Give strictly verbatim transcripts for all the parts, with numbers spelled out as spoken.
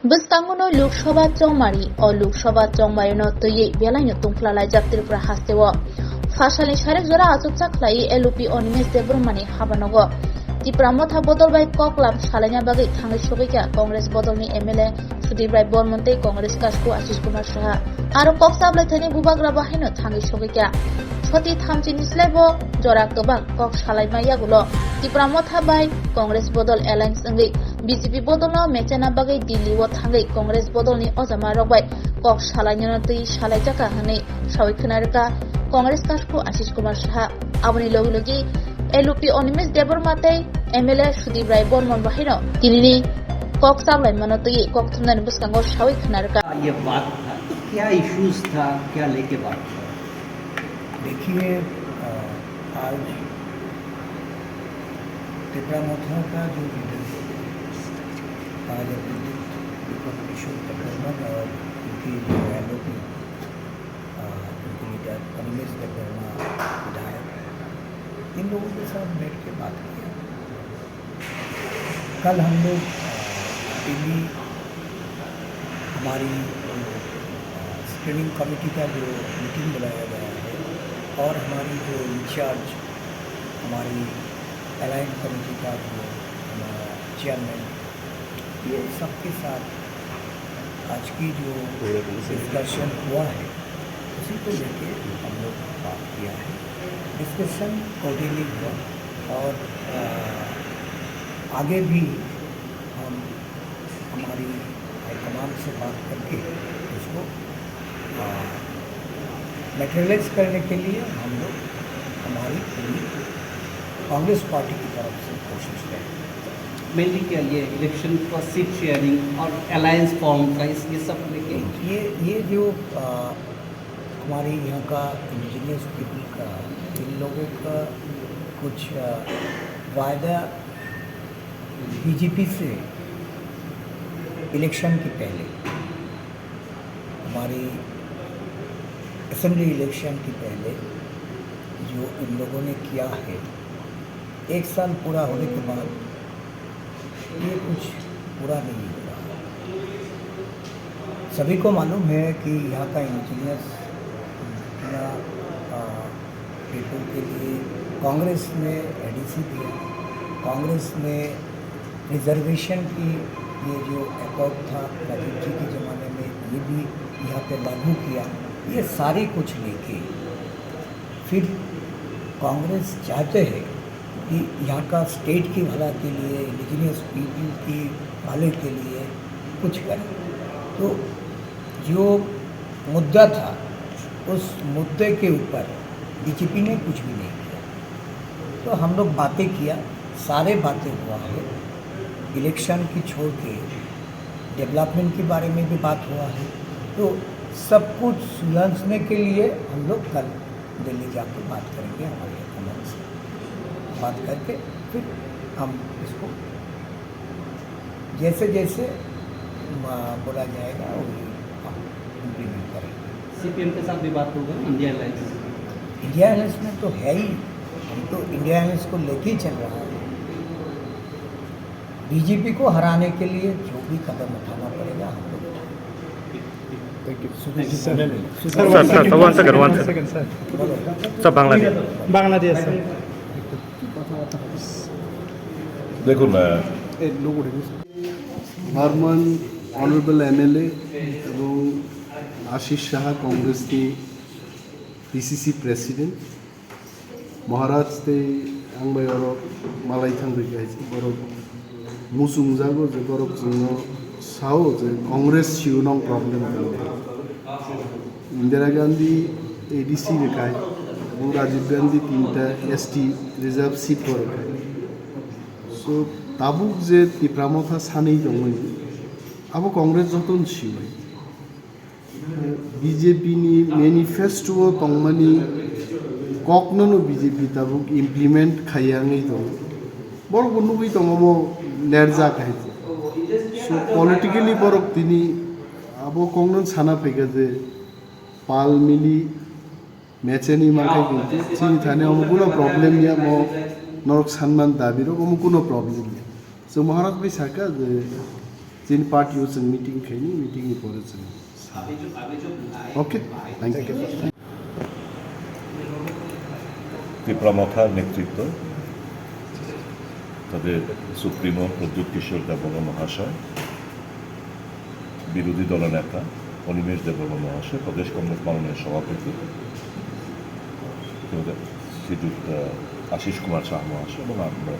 Bwskango no Lok Sabha chongmari, o Lok Sabha chongmari no twiwi belai no tungphla laijak Tripura haste o. Phasalni sarek jora achuksa khlaiwi L O P Animesh Debbarma ni habanogo. Tipra Motha bodol bai koklam salaina bagwi thangwi sogwi kha Congress bodol ni M L A Sudip Rai Bormon tei Congress kasku Ashish Kumar Saha. Aro kok chablai thani bubagra bo haino thangwi sogwi kha. Soti thamchi ni slai bo jora kwbang kok salaima yagulo Tipra Motha bai Congress bodol alliance wngwi B J P bodolno mechana bagwi Delhi o thangwi Congress bodolni ojama rok bai kok salainano twi salaijakha hwnwi sawi khna rwkha Congress kasku Ashish Kumar Saha. Aboni logi logi L O P Animesh Debbarma tei M L A Sudip Rai Bormon bo haino tinini kok chablaimano twi kok thumnani bwskango sawi khna rwkha. ये बात था, क्या इश्यूज था, क्या लेके बात था? देखिए, अ, आज टिपरा मोथा का जो लीडरशिप है, आज अभी दीपक किशोर देबबर्मन और उनकी जो एलओपी, अ, उनके लीडर अनिमेश देबबर्मा विधायक, इन लोगों के साथ बैठ के बात किया। कल हम लोग, अ, दिल्ली हमारी, अ, स्क्रीनिंग कमेटी का जो मीटिंग बुलाया गया है और हमारी जो इंचार्ज, हमारी अलाइन कमेटी का जो हमारा चेयरमैन, ये सबके साथ आज की जो डिस्कशन हुआ है, उसी को लेके हम लोग बात किया है। डिस्कशन कोर्डियली हुआ और, अ, आगे भी हम हमारी हाईकमान से बात करके उसको, अ, मटेरियलाइज करने के लिए हम लोग हमारी पूरी कांग्रेस पार्टी की तरफ से कोशिश करेंगे। मेनली क्या ये इलेक्शन का सीट शेयरिंग और अलायंस फॉर्म का इस, ये सब लेके? ये, ये जो, अ, हमारे यहाँ का इंडिजिनस पीपल का, इन लोगों का कुछ, अ, वायदा बीजेपी से इलेक्शन के पहले, हमारी असेंबली इलेक्शन के पहले जो इन लोगों ने किया है, एक साल पूरा होने के बाद ये कुछ पूरा नहीं हो रहा। सभी को मालूम है कि यहाँ का इंडिजिनस, यहाँ, अ, पीपल के लिए कांग्रेस ने एडीसी दिया, कांग्रेस ने रिजर्वेशन की ये जो अकॉर्ड था प्रदीप जी के ज़माने में, ये भी यहाँ पे लागू किया। ये सारे कुछ लेके फिर कांग्रेस चाहते हैं कि यहाँ का स्टेट की भला के लिए, इंडिजिनस पीपल की भले के लिए कुछ करें। तो जो मुद्दा था, उस मुद्दे के ऊपर बीजेपी ने कुछ भी नहीं किया। तो हम लोग बातें किया, सारे बातें हुआ है, इलेक्शन की छोड़ के डेवलपमेंट के बारे में भी बात हुआ है। तो सब कुछ सुलझने के लिए हम लोग कल दिल्ली जाके बात करेंगे हमारे हाईकमान से। बात करके फिर हम इसको जैसे जैसे, म, बोला जाएगा, वही हम इम्प्लीमेंट करेंगे। सीपीएम के साथ भी बात होगा, इंडिया अलायंस? इंडिया अलायंस में तो है ही, हम तो इंडिया अलायंस को लेके ही चल रहा है। बीजेपी को हराने के लिए जो भी कदम उठाना पड़ेगा, हम लोग उठाएंगे। Thank you. Sir, sir, sir, one second, one second. Sir, Bangladesh. Bangladesh, sir. দেখুন, আহ, বর্মন, অনারেবল এমএলএ এবং আশিস সাহা, কংগ্রেসনি PCC president, Maharaj tei ang bai oro malai thangwi kaisa borok muchungjago je borok chwngno sao je Congress siyo nong problem tong. Indira Gandhi A D C rwkhai, bo Rajiv Gandhi tinta S T reserve seat bo rwkhai. So tabuk je Tipra Motha sanwi tongmani, abo Congress jotono sibai. B J P ni manifesto o tongmani kokno no B J P tabuk implement khaiya wngwi tongo. Borok bo nugwi tongo omo lerjak hai. So politically borok tini abo kokno sana phaikha je pal mili mecheni mankhai chini thani omo kuno problem ya, mo norok sanman dabi rok omo kuno problem ya. So Maharaj bai saka je Chini party o chwng meeting khaini, meeting ni pore chwng. Okay, thank you. Tripura মথার নেতৃত্ব, তাদের সুপ্রিমো প্রদ্যুৎ কিশোর দেববর্মা মহাশয়, বিরোধী দলনেতা অনিমেষ দেববর্মা মহাশয়, প্রদেশ কংগ্রেস মাননীয় সভাপতি শ্রীযুক্ত আশিস কুমার সাহা মহাশয় এবং আমরা,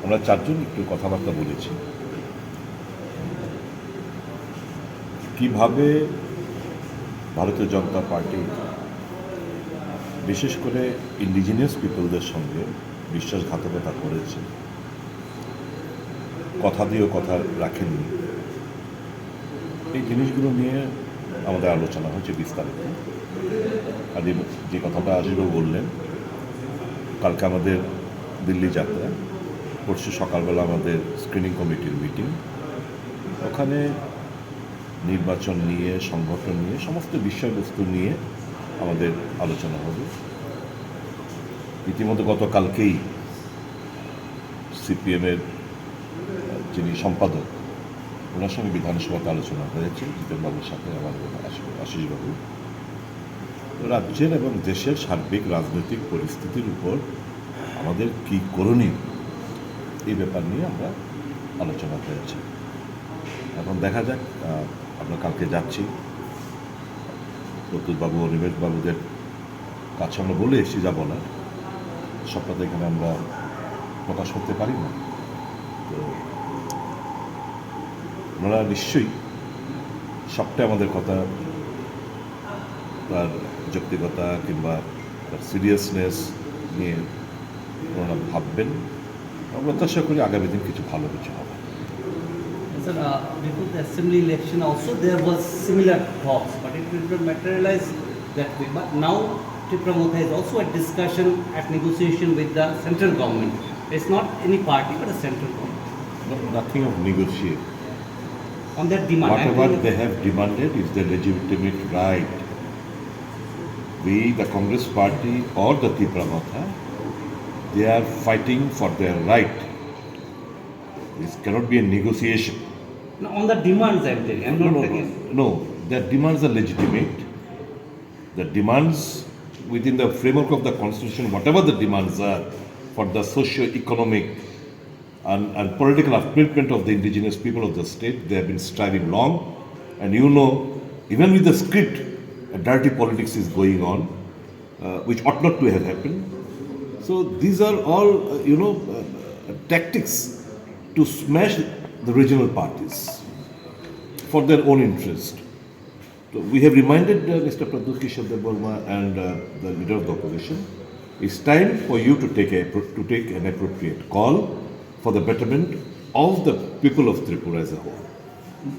আমরা চারজন একটু কথাবার্তা বলেছি। কিভাবে ভারতীয় জনতা পার্টি বিশেষ করে ইন্ডিজিনাস পিপলদের সঙ্গে বিশ্বাসঘাতকতা করেছে, কথা দিয়েও কথা রাখেনি, এই জিনিসগুলো নিয়ে আমাদের আলোচনা হয়েছে বিস্তারিত। আর যে, যে কথাটা আশিসবাবু বললেন, কালকে আমাদের দিল্লি যাত্রা, পরশু সকালবেলা আমাদের স্ক্রিনিং কমিটির মিটিং, ওখানে নির্বাচন নিয়ে, সংগঠন নিয়ে, সমস্ত বিষয়বস্তু নিয়ে আমাদের আলোচনা হবে। ইতিমধ্যে গতকালকেই সিপিএমের যিনি সম্পাদক, ওনার সঙ্গে বিধানসভাতে আলোচনা হয়েছে জিতেনবাবুর সাথে আমার এবং আশিস, আশিসবাবু। তো রাজ্যের এবং দেশের সার্বিক রাজনৈতিক পরিস্থিতির উপর আমাদের কী করণীয়, এই ব্যাপার নিয়ে আমরা আলোচনা হয়েছে। এখন দেখা যাক, আহ, আমরা কালকে যাচ্ছি। প্রদ্যুৎবাবু, অনিমেষবাবুদের কাছে আমরা বলে এসেছি যা বলার, সবটা তো এখানে আমরা প্রকাশ করতে পারি না। তো ওনারা নিশ্চয়ই সবটাই আমাদের কথা, তার যৌক্তিকতা কিংবা তার সিরিয়াসনেস নিয়ে ওনারা ভাববেন। আমরা প্রত্যাশা করি আগামী দিন কিছু ভালো কিছু হবে। Sir, uh, before the assembly election also there was similar talks, but it did not materialize that way. But now Tipra Motha is also at discussion, at negotiation with the central government. It's not any party, but a central government. No, nothing of negotiate. On that demand, I'm Whatever telling they have demanded is their legitimate right. We, the Congress party or the Tipra Motha, they are fighting for their right. This cannot be a negotiation. No, on the demands I'm telling, I'm No, not no, against. No, their demands are legitimate. The demands within the framework of the constitution, whatever the demands are for the socio-economic and, and political upliftment of the indigenous people of the state, they have been striving long. And you know, even with the script, a dirty politics is going on, uh, which ought not to have happened. So these are all, uh, you know, uh, tactics to smash the regional parties for their own interest. So we have reminded, uh, Mister Pradyut Kishore Debbarma and, uh, the leader of the opposition, it's time for you to take a, to take an appropriate call for the betterment of the people of Tripura as a whole.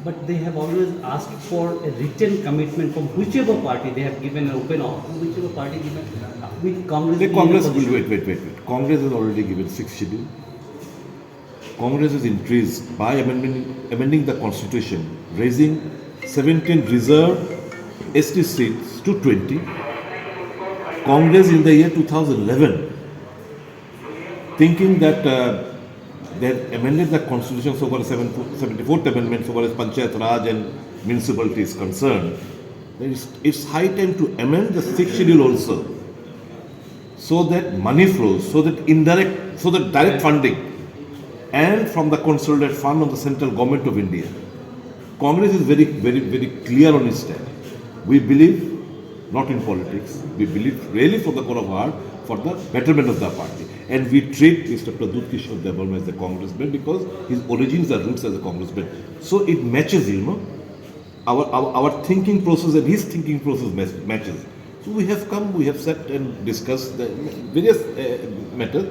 But they have always asked for a written commitment from whichever party they have given an open offer, whichever party given, uh, with Congress The being in Congress, opposition. Wait, wait, wait, wait. Congress has already given sixth schedule. Congress is intrigued by amendment, amending the constitution, raising seventeen reserved S T seats to twenty. Congress in the year two thousand eleven, thinking that, uh, they had amended the constitution so far as seven, seventy-fourth amendment so far as Panchayat Raj and municipality is concerned, then it's, it's high time to amend the sixth schedule also. So that money flows, so that indirect, so that direct funding and from the consolidated fund of the central government of India. Congress is very, very, very clear on its stand. We believe not in politics. We believe really from the core of our heart for the betterment of the party. And we treat Mister Pradyut Kishore Debbarma as a congressman because his origins are roots as a congressman. So it matches, you know. Our, our, our thinking process and his thinking process match-, matches. So we have come, we have sat and discussed the various, uh, matters,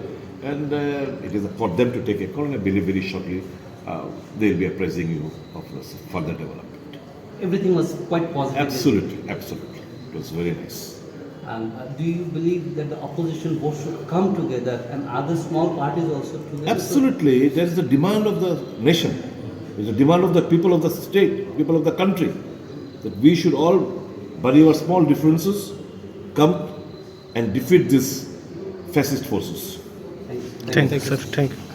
and, uh, it is for them to take a call, and I believe very shortly, uh, they will be apprising you of the further development. Everything was quite positive. Absolutely, absolutely. It was very nice. And, uh, do you believe that the opposition both should come together and other small parties also together? Absolutely. That is the demand of the nation. It's the demand of the people of the state, people of the country, that we should all bury our small differences, come and defeat these fascist forces. Thank you. Thank you, sir. Thank you.